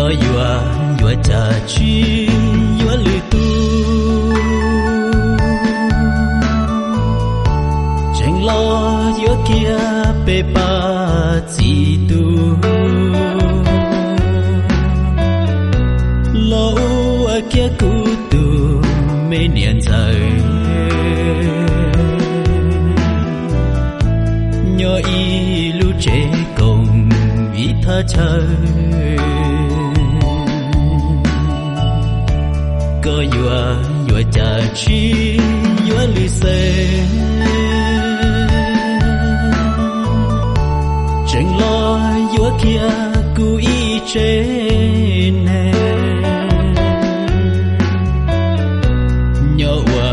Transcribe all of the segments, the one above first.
Koj yuav yuav cas tsis yuav lwm tus, tseem los yuav kiag peb pab txiv tub, los ua kiag kuv tus me niam ntxawm, nyob ib lub tsev koom ib thaj chaw. Koj yuav yuav cas tsis yuav lwm xeem, tseem los yuav kiag kuv ib tsev neeg, nyob ua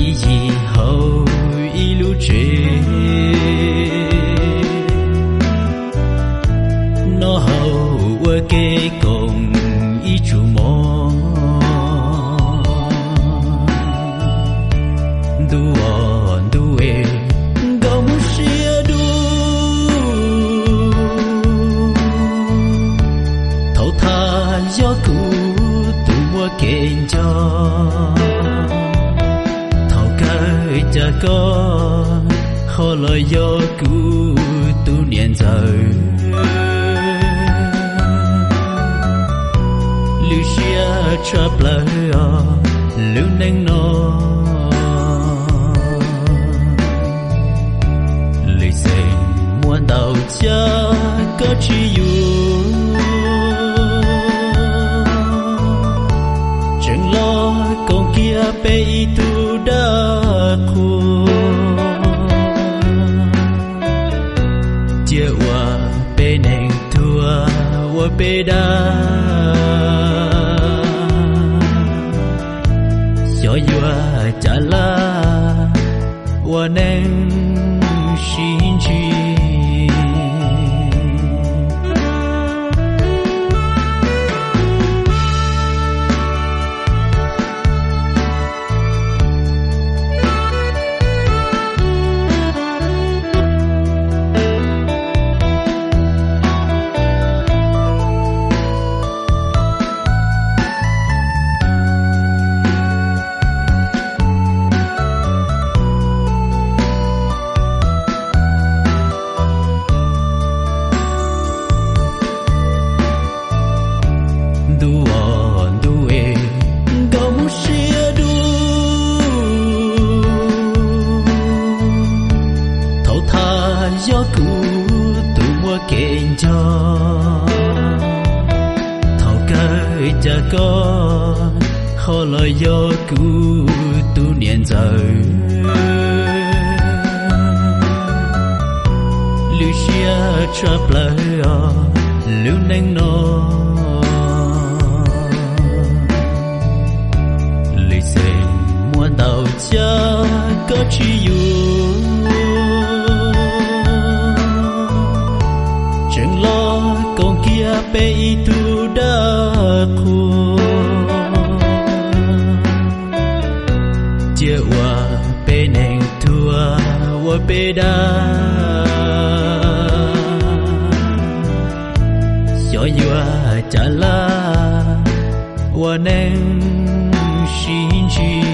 ib yim hauv ib lub tsev, noj haus ua ke koom ib tsuj mov. Ntuj os ntuj es, nkauj Hmoob siab dub, thaum thaj yog kuv tus muaj kev nco, thaum kawg cas koj ho los yog kuv tus niam ntxawm. Lwm siab tshaj plaws os lub neej no, lwm xeem muaj ntau cas koj tsis yuav, tseem los koom kiag peb ib tug dab qhuas, cia ua peb neeg tuag ua peb dab. Xyov yuav cas laj ua neej sib ntsib. Ntuj os ntuj es, nkauj Hmoob siab dub, thaum thaj yog kuv tus muaj kev nco, thaum kawg cas koj ho los yog kuv tus niam ntxawm. Lwm siab tshaj plaws os lub neej no, lwm xeem muaj ntau cas koj tsis yuav, tseem los koom kiag peb ib tug dab qhuas, cia ua peb neeg tuag ua peb dab. Xyov yuav cas laj ua neej sib ntsib.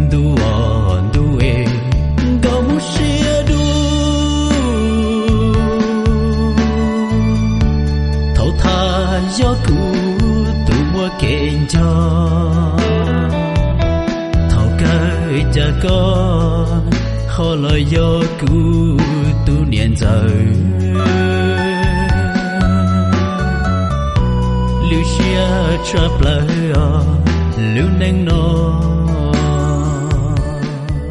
Ntuj os ntuj es, nkauj Hmoob siab dub, thaum thaj yog kuv tus muaj kev nco, thaum kawg cas koj ho los yog kuv tus niam ntxawm. Lwm siab tshaj plaws os lub neej no,